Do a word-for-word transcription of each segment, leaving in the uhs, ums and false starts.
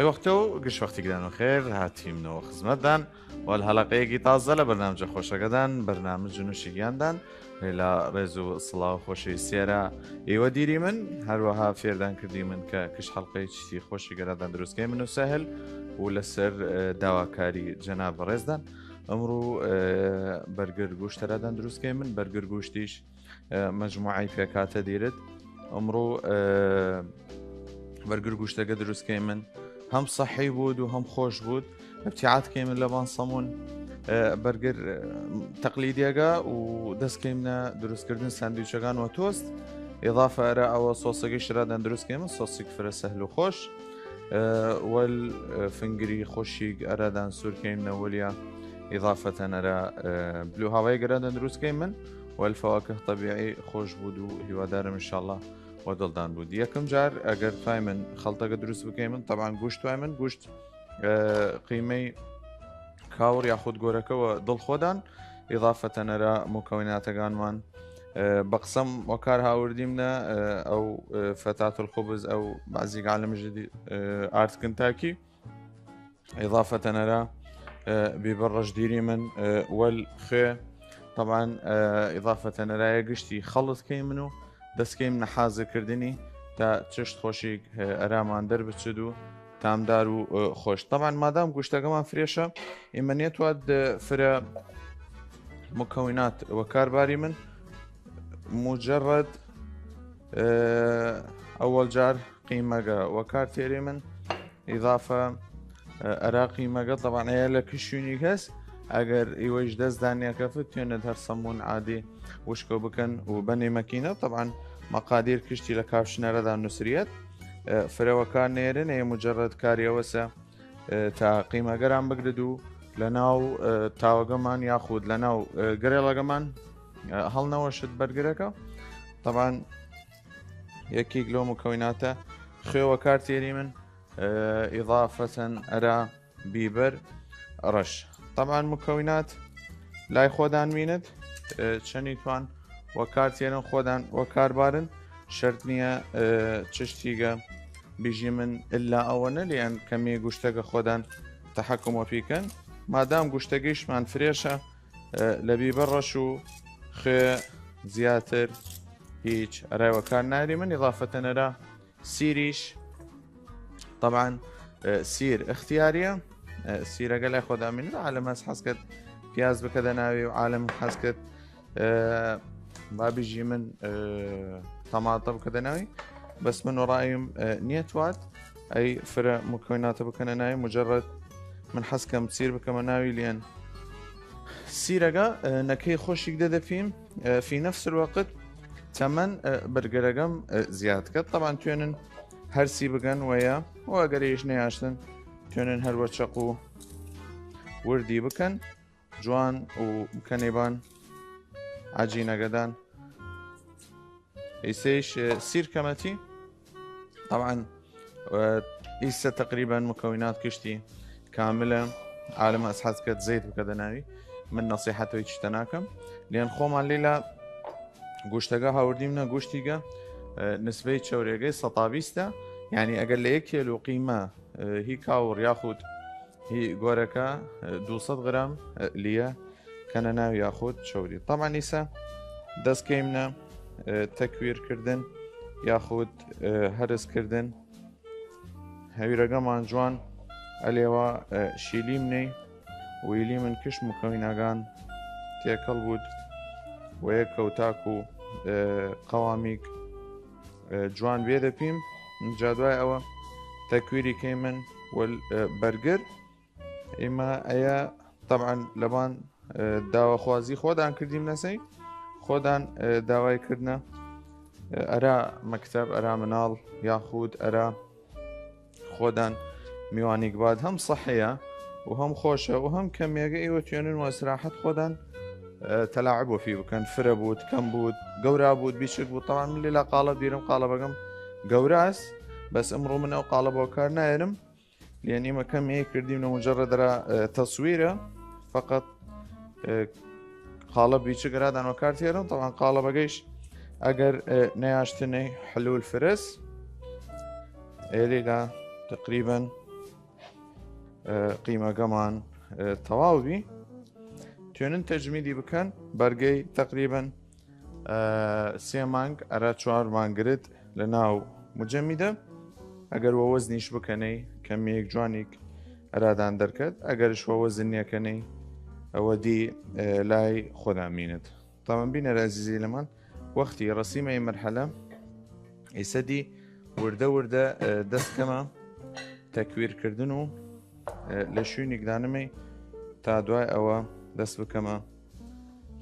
وەختە و گشت وەختیگدان و خێر هاتیمنەوە خزمەتدان وەل هەڵەقەیەکی تازە لە بەرنامجە خۆشەگەدان، بەرنامج نوشیگیاندان. لە ڕێز و سڵاو خۆشەی سێرا ئێوە دیری من، هەروەها فێردان کردی من کە کش حەڵقەی چیتی خۆشی گەرادان دروستکەی من و سەهل و لەسەر، ئە، داواکاری جەناب بەڕێزدان. ئەمڕوو، ئە، بەرگر گوشتەرادان دروستکەی من، بەرگر گوشتیش، ئە، مەجموعەی پێکاتە دیرت. ئەمڕوو، ئە، بەرگر گوشتەگە دروستکەی من هەم سەحی بود و هەم خۆش بود. ابتعاد کەیمن لەبان سەمون، ئە، بەرگر، ئە، تەقلیدیەگە و دەست کەیمنە دروستکردن ساندویچەگان وە تۆست. ئیضافە ئەرا ئەوە سۆسەگەی شرادان دروست کەیمن، سۆسیگ فرە سەهل و خۆش. ئە، وەل، ئە، فنگری خۆشیگ ئەرادان سوور کەیمنە وەلیا. ئیضافەتەن ئەرا، ئە، بلو هاوای گەرادان دروست کەیمن وەل فواکه طبیعی خۆش بود و هیوادارم انشاءالله وە دڵدان بود. یەکم جار ئەگەر توایمن خەڵتەگە دروست بکەیمن، طبعا گوشت توایمن، گوشت، ئە، قیمەی کاوڕ یاخود گۆرەکە وە دڵ خۆدان. ئیضافەتەن ئەرا مکەوناتەگانمان، ئە، بە قسەم وەکار هاوردیمنە، ئە، ئەو، ئە، فتات الخبز ئەو بەعزیگ عالم جدی، ئە، ئارت کنتاکی. ئیضافەتەن ئەرا، ئە، بیبەڕەش دیری من، ئە، وەل خوێ. طبعا، ئە، ئیضافەتەن ئەرا یە گشتی خەڵت کەیمن و دەست کەیمنە حازر کردنی تا چشت خۆشیگ، ئە، ئەرامان دەر بچد و تامدار و، ئە، خۆش. طبعا مادام گوشتەگەمان فرێشە، ئیمە نیەتواد، ئە، فرە مکەونات وەکار باری من. مجرد، ئە، ئەوەل جار قیمەگە وەکار تێری من. ئیضافە، ئە، ئەرا قیمەگە، طبعا ئەیە لە کشوینی کەس، ئەگەر ئیوەیش دەست دانیەکەفت، توێنت هەر سەمون عادی وشکە بکەن و بەنێ مەکینە. طبعا مەقادیر کشتی لە کاف شنەرەدا نوسریەت، ئە، فرە وەکار نێرن، ئەیە مجرد کاری ئەوەسە، ئە، تا قیمەگەران بگرد و لە ناو، ئە، تاوەگەمان یاخود لە ناو، ئە، گرێڵەگەمان، ئە، هەڵنەوەشت بەرگرەکە. طبعا یەکیگ لەو مکەوناتە خوێ وەکار تێری من، ئە، ئیضافەتەن ئەرا بیبەر ڕەش. طبعا مکەونات لای خۆدان مینت، ئە، چەنی توان وەکار تێرن خۆدان وەکار بارن. شەرت نییە، ئە، چشتیگە بیژی من ئللا ئەوەنە، لیان کەمی گوشتەگە خۆدان تەحەکم وەپیکەن. مادام گوشتەگەیشمان فرێشە، ئە، لە بیبەر ڕەش و خوێ زیاتر هیچ ئەرای وەکار ناری من. ئیضافەتەن ئەرا سیریش، طبعا، ئە، سیر اختیاریە. ئە، سیرەگە لای خۆدا مینت، عالم هەس حەز کەت پیاز بکەدە ناوی و عالم حەز کەت، ئە، با بیژی من، ئە، تەماتە بکەدە ناوی. بەس من وەڕایم، ئە، نیەتواد ئەی فرە مکەوناتە بکەنە ناوی، مجرد من حەز کەم سیر بکەمە ناوی لیان. سیرەگە، ئە، نەکەی خۆشیگ دەدە پیم، ئە، فی نفس الوقت تەمەن، ئە، بەرگەرەگەم، ئە، زیاد کەت. طبعا توێنن هەرسی بگەن وەیە، و ئەگەر ئیش نەیاشتن توێنن هەر وە چەق و وردی بکەن، جوان و بکەنێبان عەجینەگەدان. ئیسەیش، ئە، سیر کەمەتی. طبعا، ئە، ئیسە تقریبا مکەونات کشتی کاملە. عالم ئەس حەز کەت زەیت بکەدە ناوی. من نەسیحەت وەی چشتە ناکەم. لیان خۆمان لیلا گوشتەگە هاوردیمنە گوشتیگە، ئە، نسبەی چەورێگەی سەتا بیستە. یعنی ئەگەر لە یەک کێلو قیمە، ئە، هی کاوڕ یاخود هی گۆرەکە، ئە، دوو سەد غرام، ئە، لیە کەنە ناو یاخود چەوری. طبعا ئیسە دەست کەیمنە، ئە، تەکویر کردن یاخود، ئە، هەرس کردن. هەویرەگەمان جوان ئەلێوا، ئە، شیلیم نەی ویلی من کش مکەویناگان تێکەڵ بود وەیە کەوتاک و، ئە، قەوامیگ، ئە، جوان بێدە پیم. جادوای ئەوە تەکویری کەی من وەل، ئە، بەرگر. ئیمە ئەیە طبعا لەبان، ئە، داواخوازی خۆدان کردیم نەسەی خۆدان، ئە، داوای کردنە، ئە، ئەرا مەکتەب، ئەرا مناڵ یاخود ئەرا خۆدان میوانیگ باد. هەم سەحەیە و هەم خۆشە و هەم کەمێگە ئیوە توێنن و ئەسراحەت خۆدان، ئە، تەلاعب وەفی بکەن. فرە بود، کەم بود، گەورا بود، بیچک بود. طبعا من لێلا قاڵب دیرم، قاڵبەگەم گەوراس، بەس ئمڕوو من ئەو قاڵبە وەکار نایەرم. لأن ئیمە کەم ئێ کردیم لە مجرد را، ئە، تەسویرە، فقط، ئە، قاڵب بیچک ئەرادان وەکار تێرم. طبعا قاڵبەگەیش ئەگەر، ئە، نەیاشتنەی حلول فرس، ئێلیدا تقریبا ئە، قیمەگەمان، ئە، تەواو بی. توێنن تەجمیدی بکەن، بەرگەی تەقریبەن، ئە، سێ مانگ ئەرا چوار مانگ گرد لە ناو مجەمیدە. ئەگەر وە وەزنیش بکەنەی، کەمیەک جوانیک ئەرادان دەرکەت، ئەگەرش وە وەزن نیەکەنەی، ئەوە دی، ئە، لای خۆدان مینت. تەمام بینەر ئەزیزی لەمان وەختی ڕەسیمە ئی مەرحەلە، ئیسە دی وردە وردە، ئە، دەست کەمە تەکویر کردن و، ئە، لە شوینیک دانمەی تا دوای ئەوە دەست بکەمە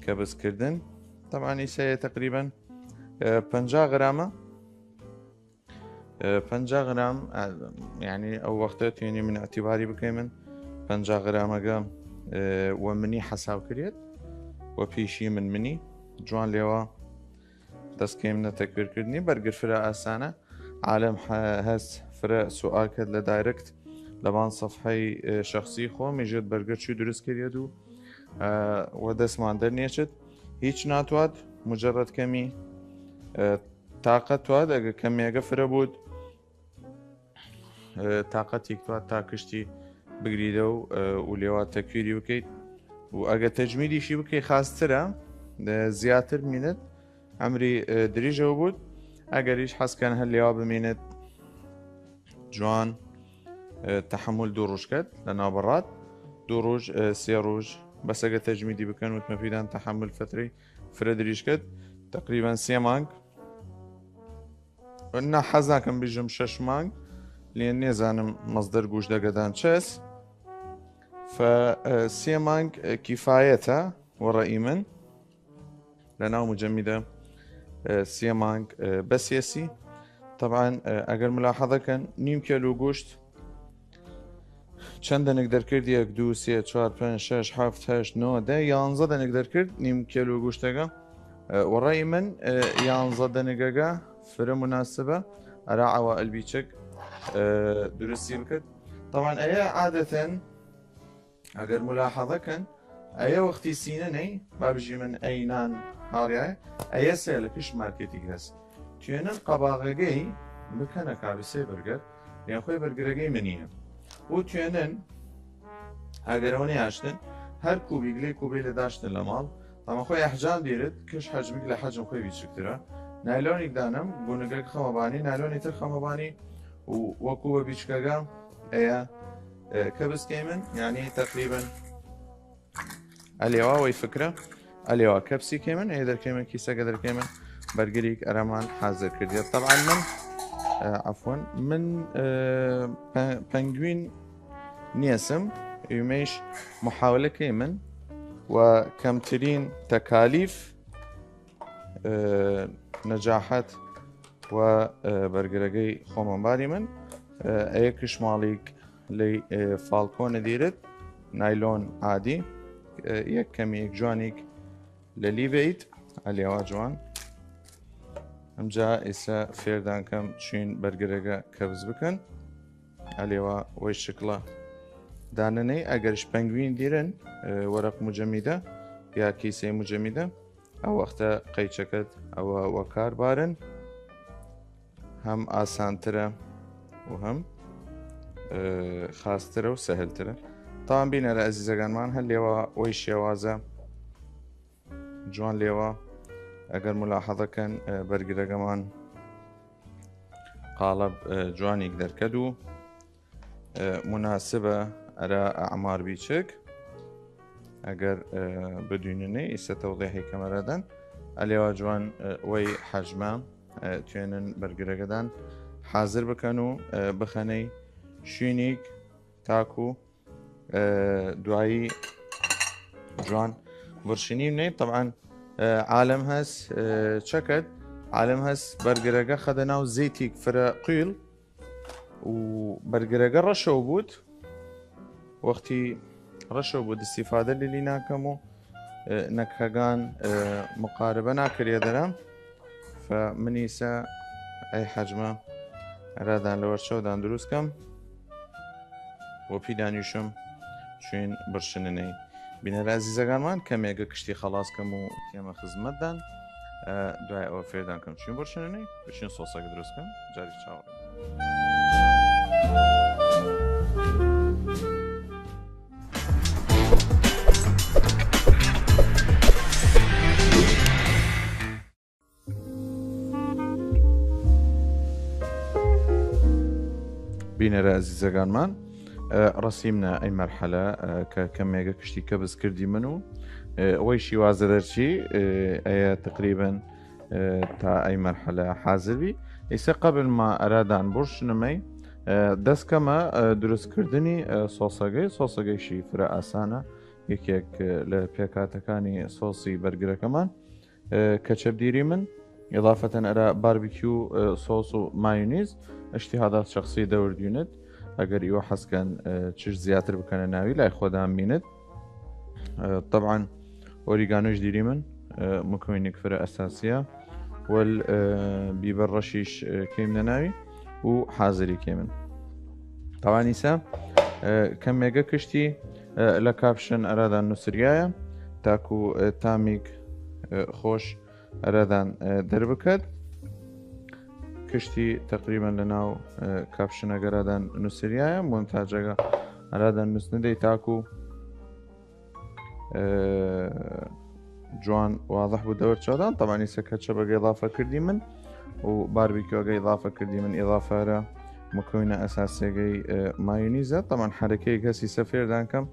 کەبس کردن. طبعاً ئیسە تقریباً، ئە، پەنجا غرامە. ئە، پەنجا غرام، ئە، یعنی ئەو وەختە توێنی من اعتباری بکەیمن پەنجا غرامەگە، ئە، وە منی حەساو کریەت، وە پیشی من منی جوان لێوە دەست کەیمنە تەکویر کردنی. بەرگر فرە ئاسانە. عالم ح-، هەس فرە سوال کەت لە دایرکت لەبان صفحەی، ئە، شخصی خۆ میژێت بەرگر چوی دروست کریەت و، ئە، وە دەستمان دەرنیەچێت. هیچ ناتوات مجرد کەمی، ئە، تاقەت تواد، ئەگە کەمێگە فرە بود، ئە، تاقەتیک تواد تا کشتی بگریدە و، ئە، و لێوا تەکویری بکەیت. و ئەگە تەجمیدیشی بکەی خاسترە، ئە، زیاتر مینت ئەمری، ئە، دریژەو بود. ئەگەریش حەسکەن هەر لێوا بمینت جوان، ئە، تەحەمول دو روژ کەت لە ناوبەڕات، دو روژ، ئە، سێ روژ، بەس ئەگە تەجمیدی بکەن وتمە پیدان تەحەمول فەتری فرە دریژ کەت، تقریباً سێ مانگ. نا، حەز ناکەم بیژم شەش مانگ، لێن نێزانم مەزدەر گوش دەگەدان چەس. فە، ئە، سێ مانگ، ئە، کیفایەتە وەڕەئی من. لە ناو مجەمیدە، ئە، سێ مانگ، ئە، بەسیەسی. طبعاً، ئە، ئەگەر ملاحەزە کەن، نیم کێلو گوشت چەند دەنگ دەرکرد؟ یەک، دو، سێ، چوار، پەنج، شەش، هەفت، هەشت، نۆ، دە، یانزە دەنگ دەرکرد نیم کێلو گوشتەگە. ئە، وەڕەئی من، ئە، یانزە دەنگەگە فرە مناسبە ئەرا ئەوە ئەلبیچک، ئە، درستی بکرد. طبعاً ئەیە عادەتەن ئەگەر ملاحەزە کەن، ئەیە وەختی سینە نەی، با بژی من ئەینان هاڕیایە، ئەیە سێ لە کش مارکێتیگ هەس. توێنن قەباغەگەی بکەنە کابسێ بەرگەر، یان خوەی بەرگرەگەی منیە. و توێنن ئەگەرەوە نیاشتن، هەر کوبیگ لەی کوبەی لە داشتن لە ماڵ، تەمە خوەی ئەحجام دیرد، کش حەجمیگ لە حەجم خوەی بیچکترە. نایلۆنیگ دانم، گونگەگ خەمەبانی، نایلۆنی تر خەمەبانی، و وەکو بە بیچکەگە ئەیە، ئە، کەبس کەیمن، یعنی تقریباً ئەلێوا وەی فکرە، ئەلێوا کەپسی کەیمن، ئەی دەرکەیمن، کیسەگە دەرکەیمن، بەرگریک ئەرەمان حازر کردیە. طبعاً من، ئە، عفواً، من، ئە، پە-، پەنگوین نیەسم، ئیمەیش محاولە کەیمن و کەمترین تەکالیف، ئە، نەجاحەت و، ئە، بەرگرەگەی خۆمەمباری من، ئە، ئەیە کشماڵیک لەی، ئە، فالکۆنە دیرت، نایلۆن عادی، ئە، یەک کەمیەک جوانیک لەلی بەیت، ئەلێوا جوان. ئەمجا ئیسە فێردان کەم چین بەرگرەگە کەبز بکەن، ئەلێوا وەی شکڵە دانەنەی. ئەگەرش پەنگوین دیرن، ئە، وەرەق مجەمیدە یا کیسەی مجەمیدە، ئەو وەختە قەیچەکەت ئەوە وەکار بارن، هەم ئاسانترە و هەم، ئە، خاسترە و سەهلترە. تاوان بینەرە ئەزیزەگانمان هەر لێوا وەی شێوازە جوان لێوا. ئەگەر ملاحەزە کەن، ئە، بەرگرەگەمان قاڵب، ئە، جوانیک دەرکەد و، ئە، مناسبە ئەرا ئەعمار بیچک. ئەگەر، ئە، بدویننەی ئیسە تەوضیحی کەمەرەدەن ئەلێوا جوان، ئە، وەی حەجمە، ئە، توێنن بەرگرەگەدان حازر بکەن و، ئە، بخەنەی شوینیک تاکو، ئە، دوایی جوان برشنی نەی. طبعاً، ئە، عالم هەس، ئە، چەکەت عالم هەس بەرگرەگە خەدە ناو زەیتیک فرە قویل و بەرگرەگە ڕەشەو بود. وەختی ڕەشەو بود استیفادە لەلی ناکەم و، ئە، نەکهەگان، ئە، مقاربە ناکریە دەرم. فە منیسە ئەی حەجمە ئەرادان لەوەر چەودان دروست کەم و پی دانیشم چوین برشننەی. بینەر ئازیزەگانمان کەمێگە کشتی خەڵاس کەم و تێمە خزمەتدان. ئە، دوای ئەوە فێردان کەم چوین برشننەی، بچین سۆسەگە دروست کەم، جاری چاوەڕێ. بینەرە ئەزیزەگانمان، ئە، رەسیمنە ئەی مەرحەلە، ئە، کە کەمێگە کشتی کەبس کردیمن و، ئە، ئەوەی شیوازە دەرچی، ئە، ئەیە تقریبەن، ئە، تا ئەی مەرحەلە حازر بی. ئیسە قەبل ما ئەرادان بڕشنمەی، ئە، دەس کەمە، ئە، دروست کردنی، ئە، سۆسەگەی. سۆسەگەیشی فرە ئاسانە، یەکێک، ئە، لە پێکاتەکانی سۆسی بەرگرەکەمان. ئە، کەچەپ دیریمن، ئضافەتەن ئەرا باربیکیو، ئە، سۆس و مایونیز، اجتهادات شخصی دەور دیونت، ئەگەر ئیوە حەز کەن، ئە، چش زیاتر بکەنە ناوی لای خۆدان مینت. ئە، طبعاً ئۆریگانۆش دیریمن، ئە، مکوینیک فرە ئەساسیە، وەل، ئە، بیبەر ڕەشیش، ئە، کەیمنە ناوی و حازری کەیمن. طبعاً ئیسە، ئە، کەمێگە کشتی، ئە، لە کاپشن ئەرادان نووسریایە، تاکو، ئە، تامیگ، ئە، خۆش ئەرادان، ئە، دەربکەت. کشتی تقریباً لە ناو، ئە، کاپشنەگە ئەرادان نووسریایە، مونتاجەگە ئەرادان نووس ندەی تاکو، ئە، جوان واضح بوو دەور چادان. طبعاً ئیسە کەچەپەگە ئضافە کردیمن و باربیکیوگە ئضافە کردیمن، ئضافەرە مکوینە ئەساسیەگەی، ئە، مایونیزە. طبعاً حرەکەیەک هەسی سەفێردان کەم،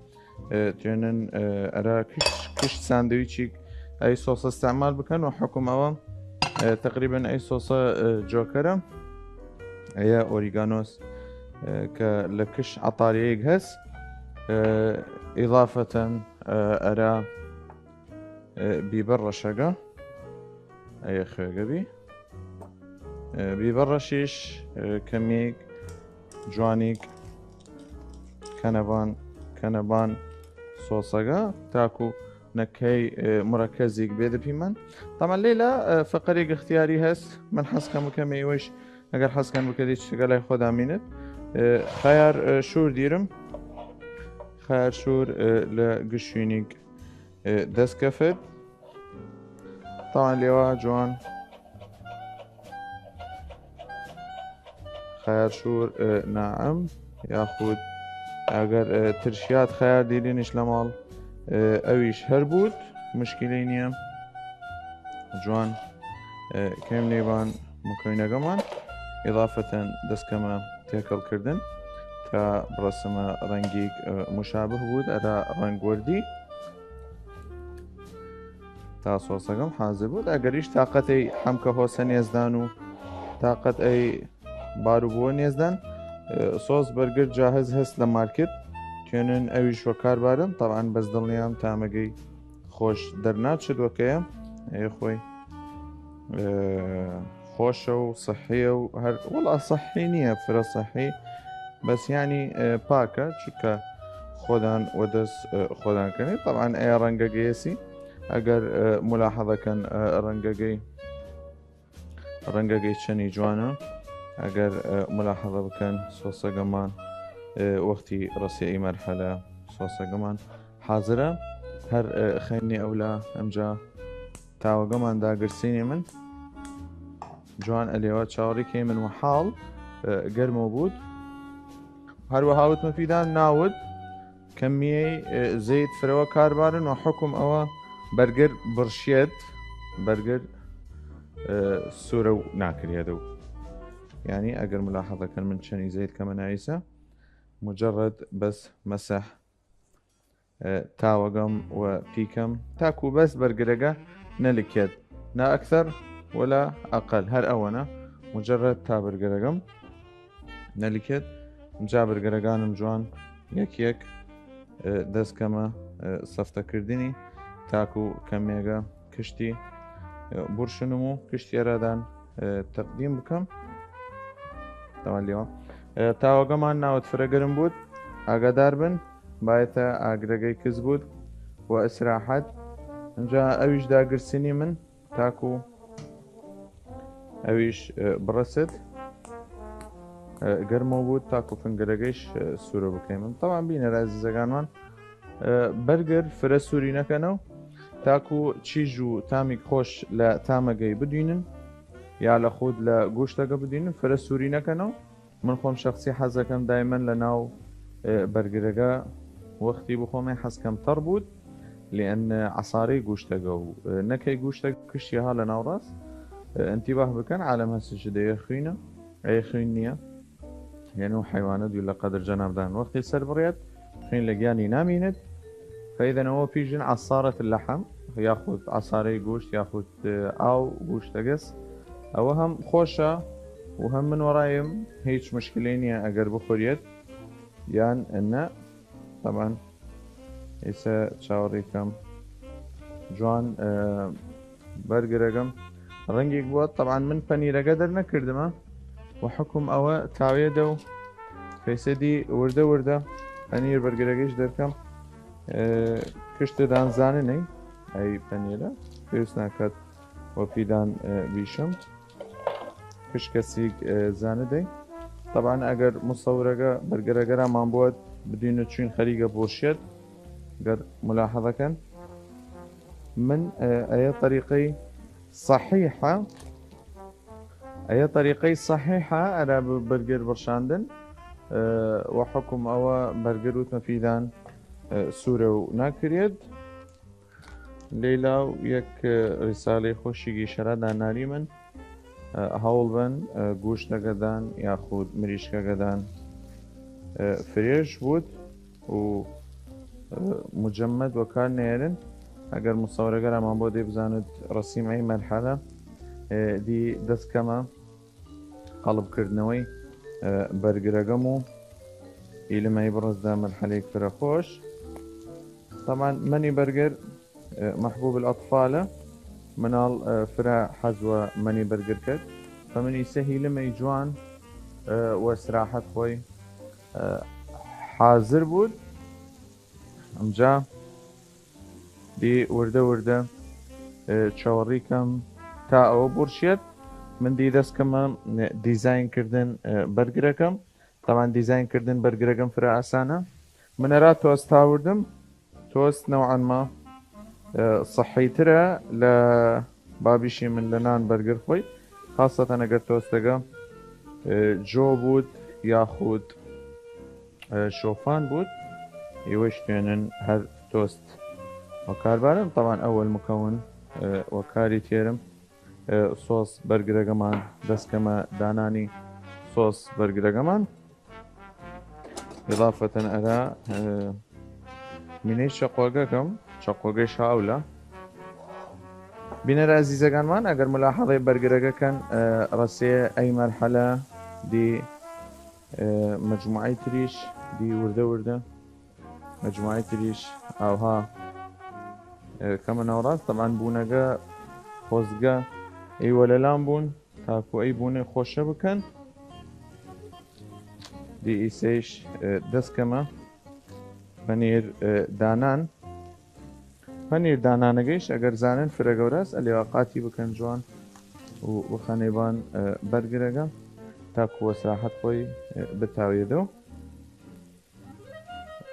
ئە، توێنن، ئە، ئەرا کش-، کشت ساندویچیک ئەی سۆسە استعمال بکەن و حکم ئەوە، ئە، تقریباً ئەی سۆسە، ئە، جۆکەرە، ئەیە ئۆریگانۆس، ئە، کە لە کش عەتاریەیگ هەس، ئە، ئضافەتەن، ئە، ئەرا، ئە، بیبەر ڕەشەگە، ئەیە خوێگە بی. ئە، بیبەر ڕەشیش، ئە، کەمیگ جوانیگ کەنەبان، کەنەبان سۆسەگە، تاکو نەکەی، ئە، مرەکەزیگ بێدە پیمەن. طبعاً لەیلا، ئە، فقەریگ اختیاری هەس، من حەز کەم بکەم ئیوەیش ئەگەر حەز کەن بکەدی چشتەگە لای خۆ دامینت. ئە، خەیار، ئە، شور دیرم، خەیار شور، ئە، لە گشت شوینیگ، ئە، دەس کەفت. طبعاً لێوا جوان خەیار شور، ئە، ناعم، یاخود ئەگەر، ئە، ترشیات خەیار دیرینیش لە ماڵ، ئە، ئەویش هەر بوود، مشکلەی نییە. جوان، ئە، کەیم نێبان مکوینەگەمان، ئضافەتەن دەس کەمە تێکەڵ کردن تا بڕەسمە ڕەنگیگ، ئە، مشابه بوود ئەرا ڕەنگ وەردی. تا سۆسەگەم حازر بوود. ئەگەریش تاقەتەی حەمکە هۆسە نێزدان و تاقەت ئەی بارو بووە نێزدان، ئە، سۆس بەرگر جاهز هەس لە مارکت، توێنن ئەویش وە کار بارن. طبعاً بەس دڵنیام تامەگەی خۆش دەرناچێت وەکەیە، ئەیە خۆی، ئە، خۆشە و صحیە و هەر، وەڵا صحی نییە، فرە صحی، بەس یعنی، ئە، پاکە، چونکە خۆدان وە دەس، ئە، خۆدان کەنی. طبعاً ئەیە ڕەنگەگەیەسی، ئەگەر، ئە، ملاحظە کەن، ئە، ڕەنگەگەی ڕەنگەگەی چەنی جوانە. ئەگەر، ئە، ملاحظە بکەن سۆسەگەمان، ئە، وەختی ڕەسیە ئی مەرحەلە سۆسەگەمان حازرە. هەر، ئە، خەینی ئەولا ئەمجا تاوەگەمان داگرسینی من جوان ئەلێوە چاوەڕی کەی من وە حاڵ، ئە، گەرمەو بوود. هەروەها وتمە پیدان ناود کەمیەی، ئە، زەیت فرەوە کاربارن و حکم ئەوە بەرگر بڕشیەت، بەرگر، ئە، سورە و ناکریەدە و. یعنی ئەگەر ملاحظە کەن من چەنی زەیت کەمە نایسە، مجرد بەس مەسح، ئە، تاوەگەم و پیکەم تاکو بەس بەرگرەگە نەلکێت، نا ئەکثر ولا ئەقل، هەر ئەوەنە، مجرد تا بەرگرەگەم نەلیکێت. ئمجا برگەرەگانم جوان یەک یەک، ئە، دەس کەمە، ئە، سەفتەکردنی تاکو کەمێگە کشتی، ئە، بورشنم و کشتی ئەرادان، ئە، تەقدیم بکەم. تەوان لێوە. ئە، تاوەگەمان ناوت فرە گەرم بوود، ئاگادار بن، بایەتە ئاگرەگەی کز بوود و ئیسراحەت. ئمجا ئەویش داگرسینی من، تاکو ئەویش، ئە، بڕەسێت، ئە، گەرمەو بوود تاکو فنگرەگەیش، ئە، سورە بکەیمن. تەوان بینەر ئازیزەگانمان، ئە، بەرگر فرە سوری نەکەنەو تاکو چیژ و تامیگ خۆش لە تامەگەی بدوینن یا لە خود لە گوشتەگە بدوینن، فرە سوری نەکەنەو. من خۆم شەخسی حەزەکەم دایمەن لە ناو، ئێ، بەرگرەگە وەختی بخۆمێ حەزکەم تەڕ بوود، لێن عەسارەی گوشتەگە و، ئێ، نەکەی گوشتەگە کشتیەها لە ناو ڕاست. ئێ، ئەنتیباه بکەن، عالەم هەسش دەیە خوینە، ئەی خوین نییە. یەن و حەیوانە دوی لە قەدر جەنابدان وەختی سەر بڕێت، خوین لە گیانی نامینێت. فەیدەنەوە پیژن عەسارەت لەحەم، یاخود عەسارەی گوشت، یاخود، ئە، ئاو گوشتەگەس. ئەوە هەم خۆشە و هەم من وەڕایم هیچ مشکلەی نییە ئەگەر بخوریەت یان نە. طبعا ئیسە چاوەڕی کەم جوان، ئە، بەرگرەگەم ڕەنگێک بووە. طبعا من پەنیرەگە دەرنەکردمە و حکم ئەوە تاوێدە و فەیسەدی وردە وردە پەنیر بەرگرەگەیش دەرکەم. ئە، کشتە دانزاننەی ئەی پەنیرە پێویست ناکات وەپیدان، ئە، بیشم. کشکەسیگ، ئە، زانە دەی. طبعا ئەگەر مصورەگە بەرگەرەگەرامان بووەت بدینە چوین خەریگە بۆشێت گەر ملاحظەکەن. من، ئە، ئەیە طریقەی صحیحە، ئەیە طریقەی صحیحە ئەرا ب-، بەرگەر بڕشاندن، ئە، وە حکم ئەوە بەرگەر وتمە پیدان، ئە، سوورە و ناکرێت. لەیلاو یەک، ئە، ریسالەی خۆشیگی شەرا داناری من، ئە، هەوڵ بەن، ئە، گوشتەگەدان یاخود مریشکەگەدان، ئە، فرێش بوود و، ئە، مجەمەد وەکار نێرن. ئەگەر مصورەگەرامان بۆ دێ بزانت ڕەسیم ئەی مەرحەلە، ئە، دی دەست کەمە قەڵبکردنەوەی، ئە، بەرگرەگەم و ئیلمەی بڕزدا مەرحەلەیەک فرە خۆش. طبعا منی بەرگر، ئە، محبوب الأطفالە، مناڵ، ئە، فرە حەزوە منی بەرگر کرد. فمن ئیسە هیلمەی جوان، ئە، و سراحەت خۆی، ئە، حازر بوود. ئەمجا دی وردە وردە، ئە، چاوەڕی کەم تا ئەوە بورشێت. من دی دەست کەمە دیزاین کردن، ئە، بەرگرەکەم. طبعا دیزاین کردن بەرگرەگەم فرە ئاسانە. من ئەرا تۆست هاوردم. تۆست نەوعا ما، ئە، صحیترە لە بابیشی من لە نان بەرگر خۆی. خاصەتەن ئەگەر تۆستەگە، ئە، جۆ بوود یاخود، ئە، شۆفان بوود. ئیوەش توێنن هەر تۆست وەکاربارن. طبعا ئەوەل مکەون، ئە، وەکاری تێرم. ئە، سۆس بەرگرەگەمان دەست کەمە دانانی سۆس بەرگرەگەمان. ئضافەتەن ئەرا، ئە، مینەی چەقۆگەکەم، چەقۆگەی شاولە. بینەر ئازیزەگانمان ئەگەر ملاحظەی بەرگرەگەکەن، ئە، ڕەسێ ئەی مەرحەلە دی، ئە، مەجموعەی تریش دی وردە وردە. مەجموعەی تریش ئاوها، ئە، کەمە ناوڕاست. طبعا بوونەگە خۆزگە ئەی وەلەلام بوون تاکو ئەی بوونە خۆشە بکەن. دی ئیسەیش، ئە، دەست کەمە پەنیر، ئە، دانان. پەنیر دانانەگەیش ئەگەر زانن فرە گەوراس ئەلێوا قاتی بکەن جوان و بخەنەی بان، ئە، بەرگرەگە تاکو وە سراحەت خۆی، ئە، بتاوێدەو.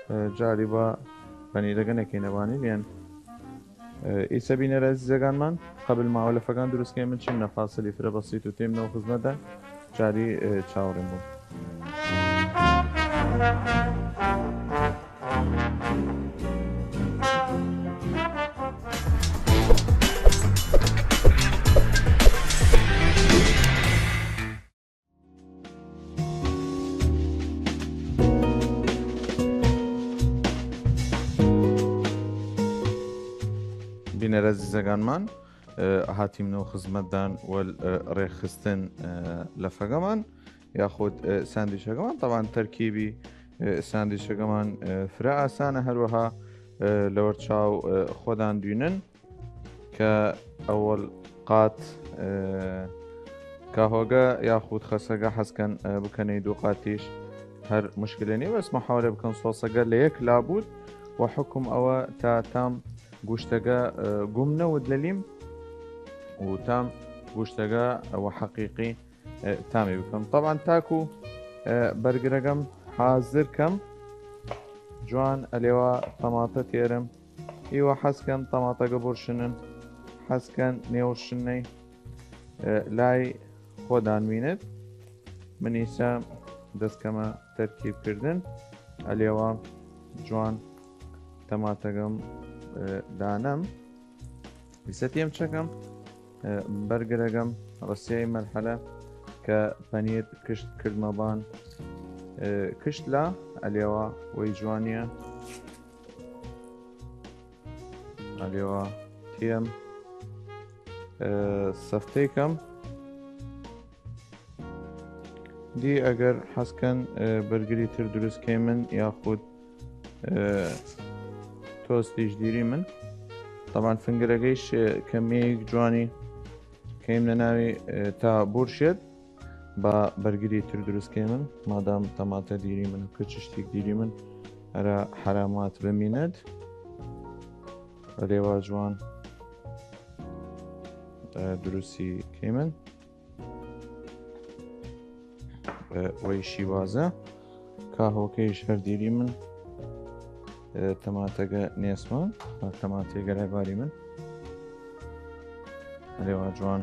ئە، جاری با پەنیرەگە نەکەینە بانی لێن. ئە، ئیسە بینەر ئازیزەگانمان قەبل ماوە لەفەگان دروست کەی من چیم نەفاسلی فرە بەسیت و تێم نەو خزمەتە جاری، ئە، چاوەڕێم بوو. بینەر ئازیزەگانمان، ئە، هاتیم نەو خزمەتدان وەل، ئە، ڕێخستن، ئە، لەفەگەمان یاخود، ئە، ساندیچەگەمان. طبعا تەرکیبی، ئە، ساندیچەگەمان، ئە، فرە ئاسانە، هەروەها، ئە، لەوەرچاو، ئە، خۆدان دوینن کە ئەوەل قات، ئە، کاهۆگە یاخود خەسەگە حەزکەن، ئە، بکەنەی دوو قاتیش هەر مشکلە نیە، بەس محاولە بکەن سۆسەگە لە یەک لا بوود و حکم ئەوە تا تام گوشتەگە، ئە، گوم نەود لەلیم و تام گوشتەگە ئەوە حەقیقی، ئە، تامی بکەم. طبعا تاکو، ئە، بەرگرەگەم حازر کەم جوان ئەلێوا تەماتە تێرم. ئیوە حەزکەن تەماتەگە بورشنن، حەزکەن نێورشنەی، ئە، لای خۆدان مینێت. من ئیسە دەست کەمە تەرکیب کردن ئەلێوا جوان تەماتەگەم، ئە، دانەم. ئیسە تێم چەکەم، ئە، بەرگرەگەم ڕەسیای مەرحەلە کە پەنیر کشت کردمە بان ئێ، کشت لە ئەلێوا وەی جوانیە. ئەلێوا تیەم، ئێ، سەفتەی کەم. دی ئەگەر حەز کەن، ئێ، بەرگری تر دروست کەیمن یاخود، ئێ، تۆستیش دیریمن. تەبان فنگرەگەیش، ئێ، کەمیەیگ جوانی کەیمنە ناوی، ئێ، تا بورشێد با بەرگری تر دروست کەیمن. مادام تەماتە دیریمن و کچشتیگ دیریمن، ئەرا حەرامات بمینەد. ئەلێوا جوان، ئێ، دروستی کەیمن. ئێ، وەی شیوازە کاهۆکەیش هەر دیریمن. ئێ، تەماتەگە نێسمان، تەماتەگە رای باریمن. ئەلێوا جوان.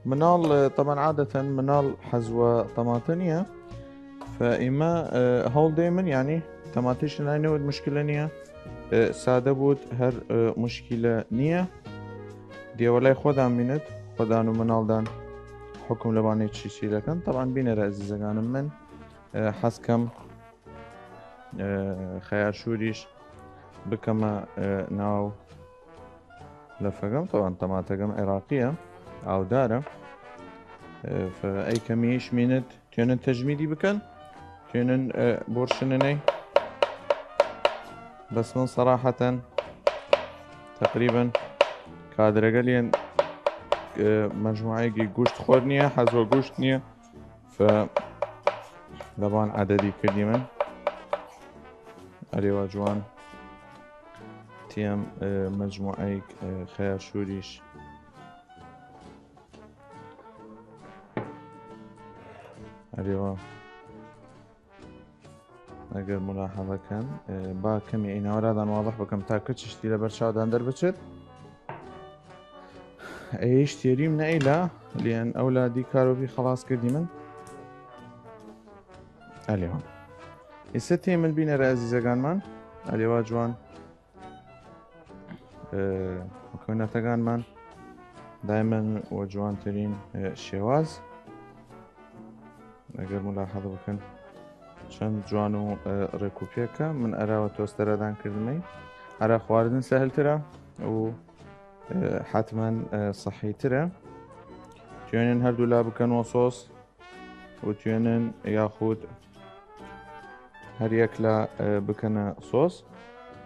مناڵ، ئێ، تەبان عادەتەن مناڵ حەزوە تەماتە نییە. فە ئیمە، ئێ، هەوڵ دەیمن، یعنی، تەماتەیش لای نەود مشکلە نییە. ئێ، سادە بود، هەر، ئێ، مشکلە نییە. دیەوە لای خۆدان بینێت، خۆدان و مناڵدان حکم لەبانەی چی چی دەکەن. تەبان بینەرە ئەزیزەگانم من، ئێ، حەز کەم، ئێ، خەیار شووریش بکەمە، ئێ، ناو لەفەگەم. تەبان تەماتەگەم عێراقیە، ئاودارە. ئێ، فە ئەی کەمیش مینت توێنن تەجمیدی بکەن، توێنن، ئێ، بورشننەی. بەس من سەراحەتەن تەقریبەن کادرەگە لێن، ئێ، مەجموعەیەگی گوشت خۆر نییە، حەزوە گوشت نییە. فە لەبان عەدەدی کردیمن. ئەرێوا جوان تیەم، ئێ، مەجموعەیگ، ئێ، خەیار شووریش. ئەرێوا. ئەگەر ملاحەزە کەن، ئێ، با کەمی ئیناوەرادان واضح بکەم تا کچشتی لە بەرچاودان دەربچێت. ئەیش تێریم نەئیلا، لێن ئەولا دی کارۆبی خەڵاس کردیمن. ئەلێوان. ئیسە تێمن بینەرە ئەزیزەگانمان. ئەلێوا جوان. ئێ، مکەونەتەگانمان دایمەن وە جوانترین، ئێ، شێواز. ئەگەر ملاحەزە بکەن چەند جوان و، ئێ، ڕێکوپێکە. من ئەراوە تۆستەرەدان کردمەی، ئەرا خواردن سەهلترە و، ئێ، حەتمەن، ئێ، سەحیترە. توێنن هەردوو لا بکەن وە سۆس و توێنن یاخود هەر یەکلا، ئێ، بکەنە سۆس.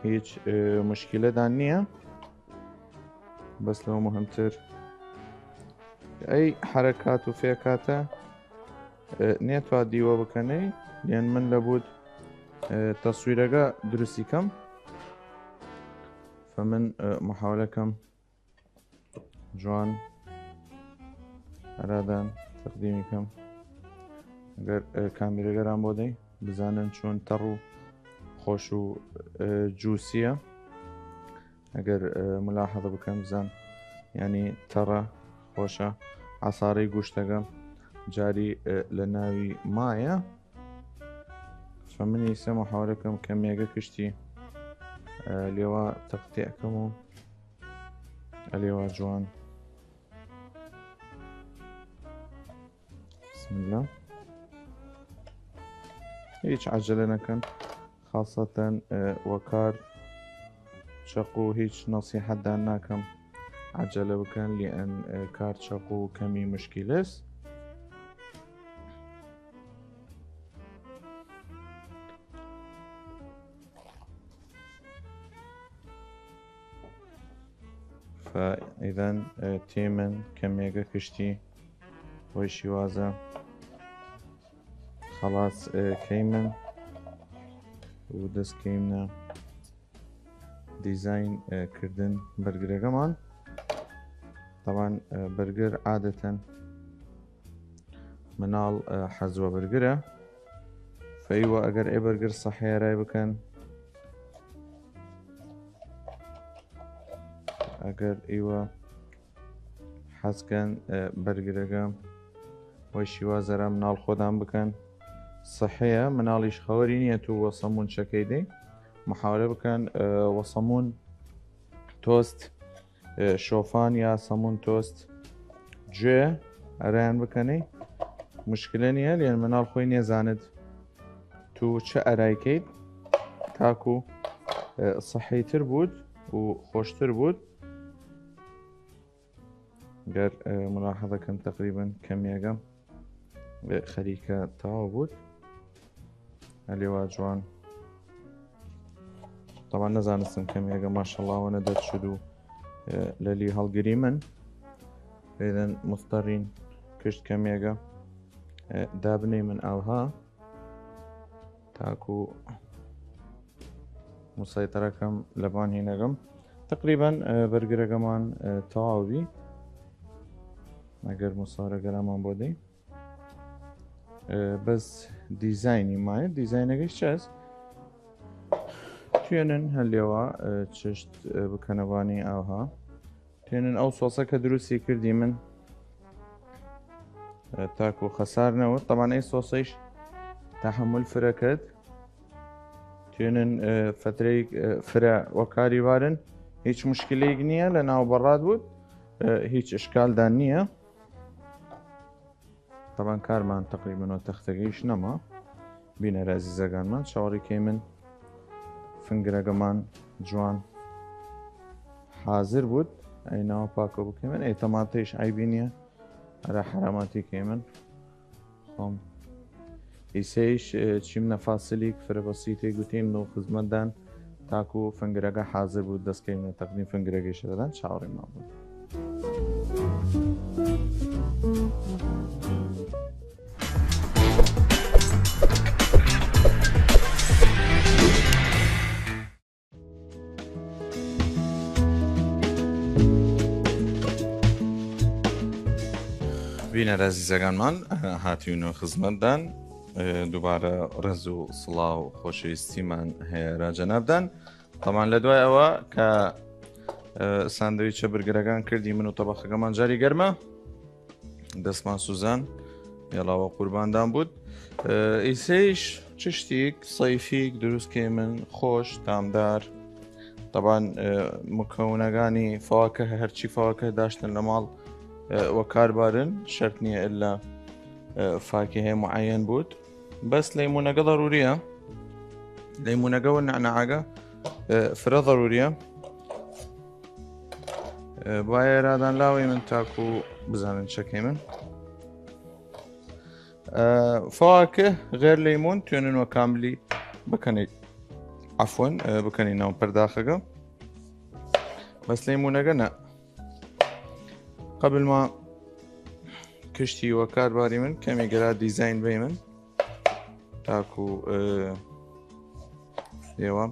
هیچ، ئێ، مشکلەدان نییە. بەس لەو مهمتر ئەی حەرەکات و فێکاتە، ئێ، نێتوا دیوە بکەنەی، لێن من لەبود، ئێ، تەسویرەگە دروستی کەم. فە من، ئێ، محاولە کەم جوان ئەرادان تەقدیمی کەم. ئەگەر، ئێ، کامیرەگەران بۆ دەی بزانن چۆن تەڕ و خۆش و، ئێ، جوسیە. ئەگەر، ئێ، ملاحەزە بکەن بزان، یعنی، تەڕە خۆشە. عەسارەی گوشتەگە جاری، ئێ، لە ناوی مایە. فە من ئیسە محاولە کەم کەمیەگە کشتی، ئێ، لێوا تەقتیع کەم و ئەلێوا جوان. بسم الله. هیچ عەجەلە نەکەن، خاصەتەن، ئێ، وە کار چەقو هیچ نەسیحەتدان ناکەم عەجەلە بکەن، لێن، ئێ، کار چەقو کەمی مشکلەس. فە ئیدەن، ئێ، تیمن کەمیەگە کشتی وەی شیوازە خەڵاس، ئێ، کەیمن و دەس کەیمنە دیزاین، ئێ، کردن بەرگرەگەمان. تەبان، ئێ، بەرگر عادەتەن مناڵ، ئێ، حەزوە بەرگرە. فەیوە ئەگەر ئێ بەرگر سەحێ رای بکەن. ئەگەر ئیوە حەز کەن، ئێ، بەرگرەگە وەی شیوازەرە مناڵ خۆدان بکەن. سەحێە، مناڵیش خەوەری نییە تو وە سەمون چەکەی دەی. محاولە بکەن، ئێ، وە سەمون تۆست، ئێ، شۆفان یا سەمون تۆست جوێ ئەرایان بکەنەی. مشکلە نیە، لەن مناڵ خوەی نێزاند تو چە ئەرای کەید تاکو، ئە، سەحیتر بوود و خوەشتر بوود. گەر، ئە، ملاحظە کەن تەقریبەن کەمیەگە، ئە، خەریکە تەواو بوود. هەلێوا جوان. طبعا نەزانستن کەمیەگە ماشەڵڵا وەنە دەرچود و، ئە، لەلی هەڵگری من. ئێدەن مستەڕین کشت کەمیەگە، ئە، دابنەی من ئاوها تاکو مسەیتەرەکەم لەبان هینەگەم. تەقریبەن، ئە، بەرگرەگەمان، ئە، تەواو بی. ئەگەر مسەرەگەرامان بۆ دەی. ئە، بەس دیزاینی مایە، دیزاینەگەی چەس؟ توێنن هەلێوا، ئە، چشت، ئە، بکەنەوانی ئاوها. توێنن ئەو سۆسە کە دروستی کردی من، ئە، تاکو خەسار نەوت. طبعا ئەی سۆسەیش تەحەمل فرەکەت. توێنن، ئە، فترەی، ئە، فرە وەکاری وارن. هیچ مشکلەیگ نییە لە ناو بەڕاد بوود. ئە، هیچ ئشکالدان نییە. طبعا کارمان تەقریبەن وە تەختەگەیش نەما. بینەر ئازیزەگانمان چاوەڕی کەیمن فنگرەگەمان جوان حازر بوود. ئەی ناوە پاکۆ بکەیمن. ئەی تەماتەیش عیبی نییە. ئەرا حراماتی کەیمن. خۆم. ئیسەیش، ئە، چیمنە فاسلیگ فرە بەسیتێ گوتیم نو خزمەتدان تاکو فنگرەگە حازر بوود دەستکەیمنە تەقدیم فنگرەگەی شەدەدان چاوەڕێمان بوود. بینەر ئازیزەگانمان، هاتیونە خزمەتدان. دووبارە ڕێز و سڵاو و خۆشەویستیمان هەیە را جەنابدان. تەمان لە دوای ئەوە کە، ئە، ساندویچە برگرەگان کردی من و تەبەخەگەمان جاری گەرمە. دەسمان سوزان، یەڵاوە قورباندان بوود. ئە، ئیسەیش چشتیک سەیفیک دروست کەیمن خۆش تامدار. طبعا، ئە، مکەونەگانی فواکه، هەرچی فواکه داشتن لە ماڵ، ئە، وەکار بارن، شەرت نییە ئللا، ئە، فاکهەی معەیەن بوود. بەس لەیمونەگە ضروریە. لەیمونەگە و نەعنەعەگە، ئە، فرە ضروریە. ئە، بایە ئرادان لاوەی من تاکو بزانن چەکەی من. ئە، فواکه غێر لەیمون توێنن وە کاملی بکەنەی. عەفوەن، ئە، بکەنەی ناو پەرداخەگە. بەس لەیمونەگە نە. قەبل ما کشتی وەکار باری من، کەمی گەرا دیزاین بەی من. تاکو، ئە، ئێوە.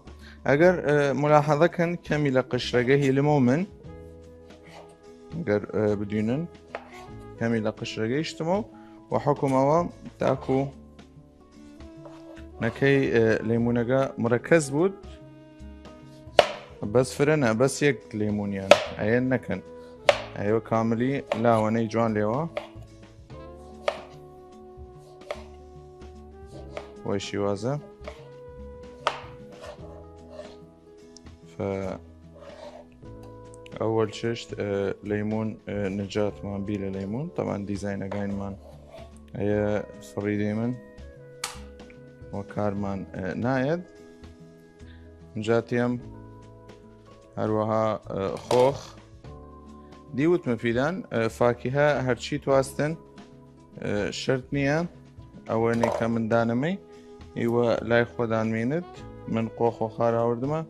ئەگەر، ئە، ملاحظە کەن، کەمی لە قشرەگە هیلمە و من. گەر، ئە، بدوینن، کەمی لە قشرەگە هیشتمە و حکومەوە تاکو نەکەی، ئە، لەیمونەگە مرەکەز بوود. بەس فرە نە، بەس یەک لەیمونیان. ئەیە نەکەن. ئەیە کاملی لاوەنەی جوان لێوە. وەی شیوازە. فە ئەوەل چشت، ئە، لەیمون، ئە، نجاتمان بی لە لەیمون. تەمان دیزاینەگاینمان ئەیە فڕی دەیمن وە کارمان، ئە، نایەد. نجاتیم هەروەها، ئە، خۆخ. دیوت مفیدان، ئە، فاکیهە هەرچی تواستن، ئە، شەرت نییە. ئەوەنەی کە من دانەمەی ئیوە لای خۆدان مینت. من قۆخ وەخار ئاوردمە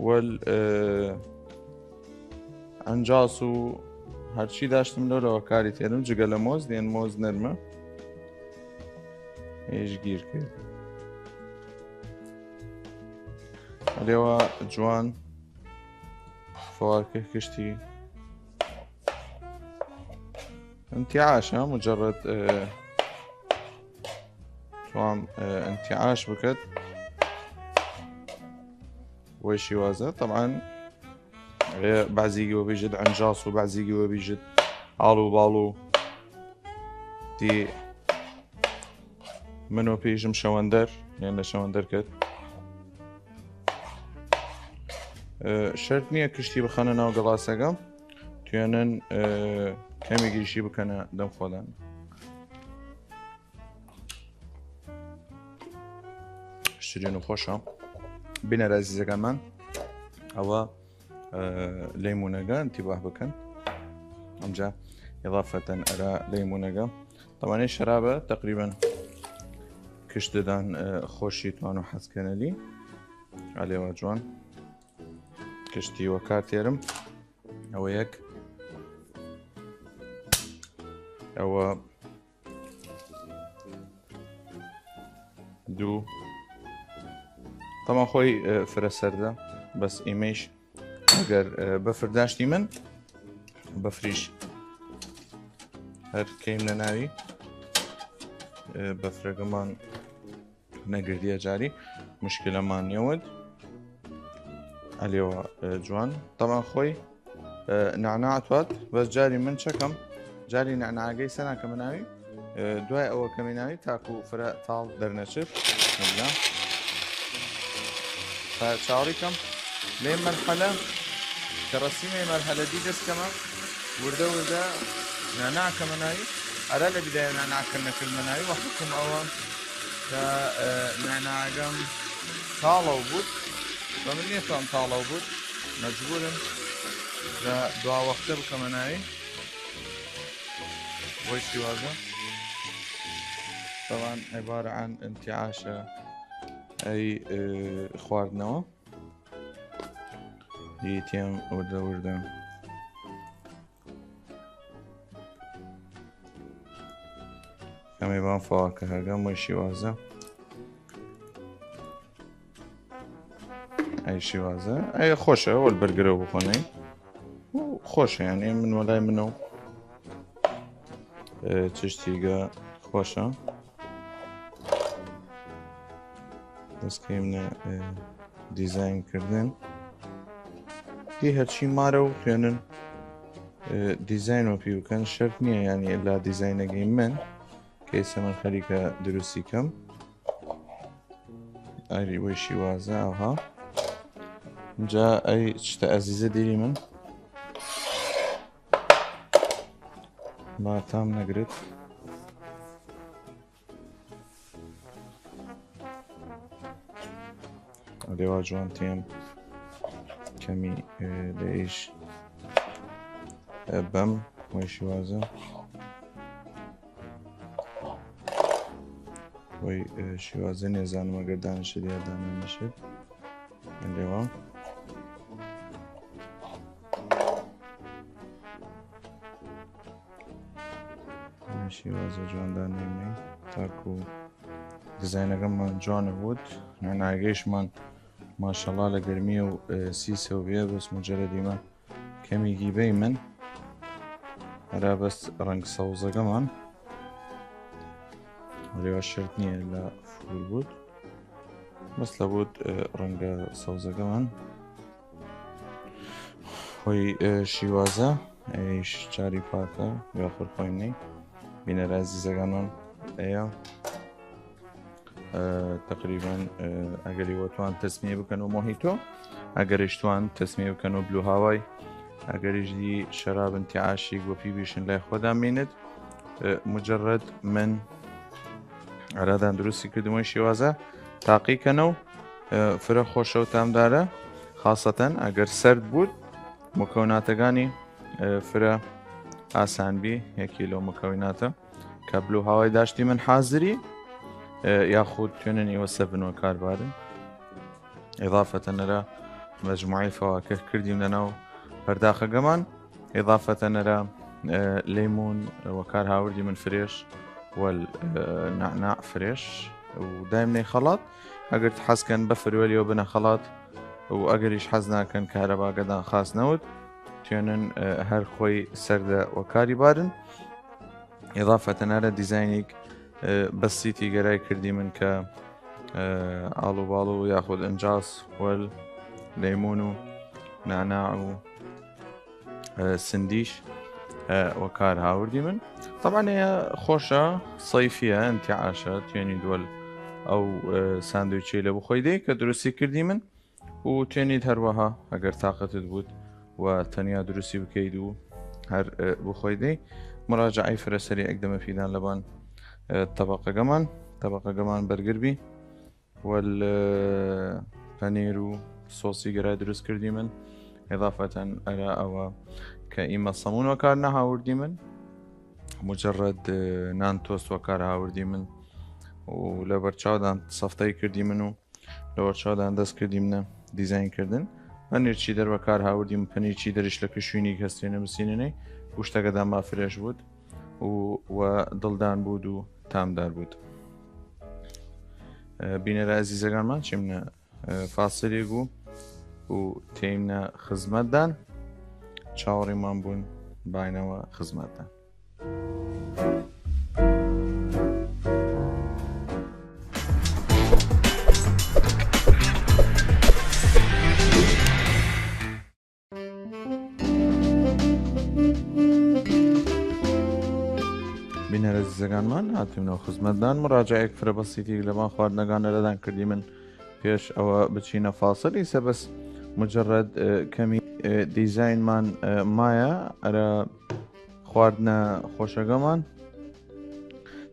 وەل، ئە، ئەنجاس و هەرچی داشتم لەو لەوە کاری تێنم جگە لە مۆز دێن مۆز نەرمە. هێش گیر کرد. ئەلێوە جوان فواکه کشتی انتعاشە مجرد، ئە، توام، ئە، انتعاش بکەت. وەی شیوازە. طبعا، ئە، بعضیگی وە بیژت ئەنجاس و بعضیگی وە بیژت ئاڵ و باڵ و دی من و پیشم شەوەندەر، یان لە شەوەندەر کرد. ئە، شەرت نییە کشتی بخەنە ناو گڵاسەگە. توێنن، ئە، کەمی گیشی بکەنە دەم خۆدان. شیرین و خوەشە. بینەر ئەزیزەگانمان، ئەوە لەیمونەگە انتباه بکەن ئەمجا، اضافەتەن ئەرا لەیمونەگە. طبعا شەرابە تقریبا کشت دەدان خوەشی توان و حەز کەنەلی. ئەلێوا جوان کشتی وە کار تێرم. ئەوە یەک، ئەوە دوو. طبعا خۆی فرە سەردە، بەس ئیمەیش ئەگەر بەفر داشتیمن، بەفریش هەر کەیمنە ناوی، بەفرەگەمان نەگردیە جاری، مشکلەمان نیەود. ئەلێوا جوان طبعا خۆی نەعناع توات، بەس جاری من چەکەم، جاری نەعناعەگەی سەنا کەمە ناوی، دوای ئەوە کەمی ناوی تاکو فرە تاڵ دەرنەچێت. بسم الله. چاوەڕی کەم لەی مەرحەلە کە ڕەسیمە مەرحەلە دی دەست کەمە، وردە وردە نەعناع کەمە ناوی. ئەرا لە بدایە نەعناع کەم نەکردمە ناوی وە حکم ئەوە کە نەعناعەگەم تاڵەو بوود، بە من نیەتوان تاڵەو بوود، مەجبورم لە دوا وەختە بکەمە ناوی. وەی شیوازە طبعا عبارە عن انتعاشە ئەی خواردنەوە. دیتیم وردە وردە ئەمەی بان فواکە هەگەم وەی شیوازە. ئەی شیوازە ئەی خۆشە وەل بەرگرە بخۆنەی خۆشە یان ئێ من وەلای منەوە چشتیگە خۆشە. دەستکەیمنە دیزاین کردن دی هەرچی مارە و خوێنن دیزاین وەپی بکەن شەرت نییە یعنی لا دیزاینەگەی من کەیسە من خەریکە دروستی کەم. ئەری وەی شیوازە ئەوها جا ئەی چتە ئەزیزە دیری من ما تام نەگرت. ئەدێوا جوان تێم کەمی لەیش بەم وەی شیوازە. وەی شیوازە نێزانم ئەگەر دانشت یا دانە نەشت ئەدێوا. شیوازە جوان دانەیمەی تاکو دیزاینەکەمان جوانە بوود. ناگەیشمان ماشەڵا لە گەرمیە و سی سەوبیە بەس مجەرەدیمە کەمیگی بەی من. هەرا بەس ڕەنگ سەوزەکەمان لێوە شرت نییە لە فول بوود بەس لە بوود ڕەنگە سەوزەکەمان. خۆی شیوازە ئەیش چاری پاکە یا خورخۆینەی بینەرە ئەزیزەکانمان ئەیە تقریبا ئەگەری وەتوان تەسمیە بکەن و مۆهیتۆ ئەگەریشتوان تەسمیە بکەن و بلو هاوای ئەگەریش دی شەراب انتعاشی گۆپی بیشن لای خۆدا مینت مجرد من ئەرادان دروستی کردمەوەی شێوازە تاقی کەنە و فرە خۆشە و تامدارە خاصەتەن ئەگەر سرد بوود مکەوناتەکانی فرە ئاسان بی یەکی لەو مکەویناتە کە بلو هاوای داشتی من حازری یاخود توێنن ئیوە سەڤن وە کاربارن. ئضافەتەن ئەرا مەجموعەی فەواکه کردیم لەناو پەرداخەگەمان. ئضافەتەن ئەرا لەیمون وەکار هاوردی من فرێش وەل نەعناع فرێش و دایم نەی خەڵات. ئەگەر حەز کەن بەفر وەلیەوە بنە خەڵات و ئەگەریش حەز ناکەن کارەباگەدان خاس نەوت توێنن هەر خۆی سەردە وەکاری بارن. ئضافەتەن ئەرا دیزاینیگ بەسیتی گەرای کردی من کە ئاڵوباڵو یاخود ئنجاس وەل لەیمون و نەعناع و سندیش وەکار هاوردی من. طبعا ئەیە خۆشە سەیفیە انتعاشە توێنی دوەل ئەو ساندویچەی لە بخۆی دەی کە دروستی کردی من و توێنیت هەروەها ئەگەر تاقەتت بوود و تەنیا دروستی بکەیت و هەر بخۆی دەی مراجعەی فرەسەری ئەکدەمە فیدان لەبان تەبەقەگەمان تەبەقەگەمان بەرگر بی. وەل، ئە، پەنیر و سۆسی گەرای دروس کردیمن. ئضافەتەن ئەرا ئەوە کە ئیمە سەمون وەکار نەهاوردیمن، مجرد، ئە، نان تۆست وەکار هاوردیمن و لە بەرچاودان سەفتەی کردیمن و لە وەرچاودان دەس کردیمنە دیزاین کردن. پەنیر چیدەر وەکار هاوردیم، پەنیر چیدەریش لە کشوینی هەستێنە بسینەنەی گوشتەگەدا ما فرێش بوود و، و دڵدان بوود و تامدار بوود. ئە، بینەرە ئەزیزەگانمان چیمنە، ئە، فاسلیگ و، و تێیمنە خزمەتدان. چاوەڕیمان بوون باینەوە خزمەتدان. بینەر ئەزیزەگانمان، هاتیمنەوە خزمەتدان. مراجعەیەک فرە بەسیتیگ لەبان خواردنەگان ئەرادان کردیمن. پێش ئەوە بچینە فاسل، ئیسە بەس مجرد، ئە، کەمی، ئە، دیزاینمان، ئە، مایە ئەرا خواردنە خۆشەگەمان.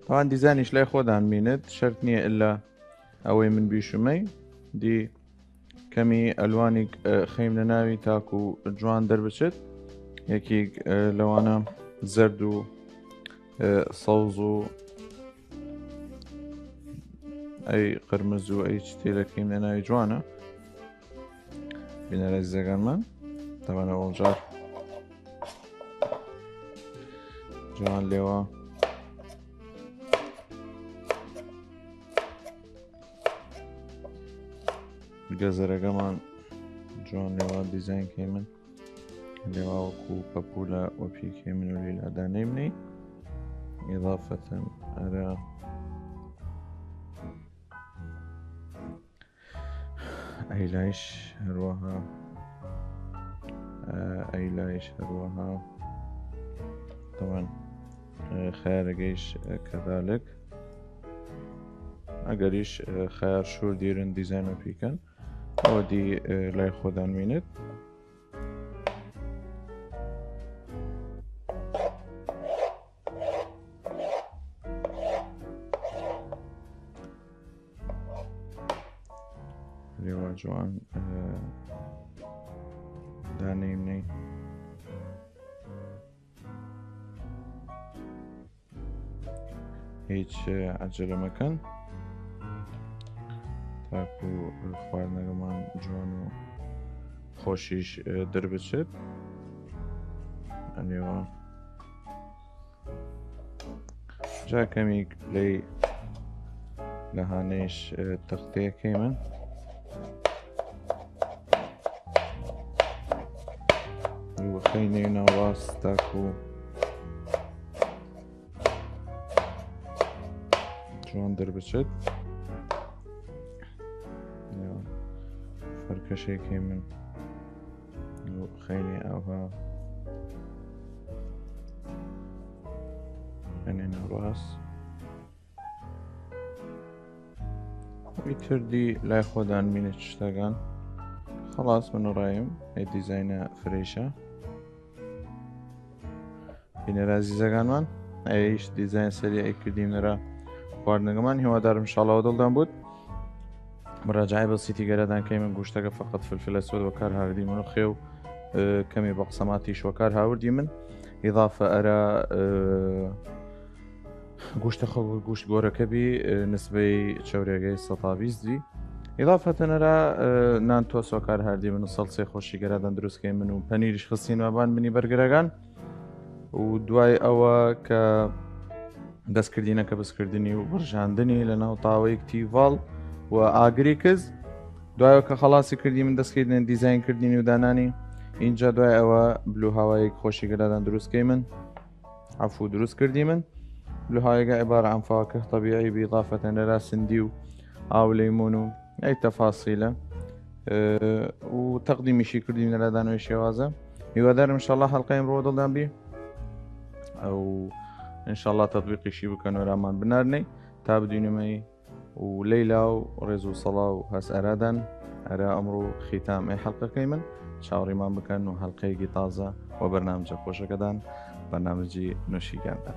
تەوان دیزاینیش لای خۆدان مینت، شەرت نییە ئللا ئەوەی من بیشومەی. دی کەمی ئەلوانیگ، ئە، خەیمنە ناوی تاکو جوان دەربچێت. یەکیگ، ئە، لەوانە زەرد و، ئە، سەوز و ئەی قرمز و ئەی چتێلە خەیمنە ناوی جوانە. بینەر ئەزیزەگانمان، تەوانە ئەوجار جوان لێوە گەزەرەگەمان جوان لێوە دیزاین کەیمن. لێوا وەکو پەپوولە وەپی کەیمن و لیلا دانەیمنەی. ئضافەتەن ئەرا ئەیلایش هەروەها، ئە، ئەیلایش هەروەها تەوان، ئە، خەیارەگەیش، ئە، کەذالک. ئەگەریش، ئە، خەیار شوور دیرن دیزاین وەپی کەن. ئەوە دی، ئە، لای خۆدان مینت. لێوا جوان، ئە، دانەیمنەی. هیچ، ئە، عەجەلە مەکەن تاکو خواردنەگەمان جوان و خۆشیش، ئە، دەربچێت. ئەنێوا جا کەمیگ لەی لەهانەیش، ئە، تەختەیە کەیمن و خەینێ ناواز تاکو جوان دەربچێت. یا فەرکەشێ کەیمن و خەینێ ئاوها ئەنێ ناواز. ئیتر دی لای خۆدان مینە چشتەگان. خەڵاس من و ڕایم ئەی دیزاینە فرەیشە. بینەر ئازیزەگانمان، ئەیش دیزاین سەریع ئەی کردیمنەرا خواردنەگەمان. هیوادارم ئنشاڵڵا وە دڵدان بوود. مراجعەی بەسیتی گەرادان کەیمن گوشتەگە فەقەت فلفلە سوود وەکار هاوردیمن و خێو، ئە، کەمی بەقسەماتیش وەکار هاوردیمن. ئیضافە ئەرا، ئە، گوشتە خەو گوشت گۆرەکە بی، ئە، نسبەی چەورێگەی سەتا بیست بی. ئیضافەتەن ئەرا، ئە، نان تۆس وەکار هاردیمن و سەڵسەی خۆشی گەرادان دروست کەیمن و پەنیریش خستین وابان منی بەرگرەگان. و دوای ئەوە کە دەس کردینە کە بسکردنی و بڕژاندنی لە ناو تاوەیگ تیڤاڵ و ئاگریکز. دوای ئەوە کە خەڵاسی کردیمن دەس کردینە دیزاین کردنی و دانانی. ئینجا دوای ئەوە بلوهاوایگ خۆشی گەرادان دروست کەیمن. عەفو، دروست کردیمن. بلوهاوایگە عبارە عن فواکه طبیعی بی، ئیضافەتەن ئەرا سندی و ئاو لەیمون و ئەی تەفاسیلە. ئە، و تەقدیمیشی کردیمنە لە دانەوەی شێوازە. هیوادارم ئنشاڵڵا حەڵقەی ئمڕوو وە دڵدان بی. ئەو ئنشاڵڵا تەطبیقیشی بکەن و ئەرامان بنارنەی تا بدوینمەی و لەیلا و ڕێز و سەڵا و هەس ئەرادان ئەرا ئمڕوو ختام ئەی حەڵقەکەیمن. چاوەڕیمان بکەن و حەڵقەیگی تازە وە بەرنامجە خۆشەگەدان، بەرنامجی نوشیگاندان.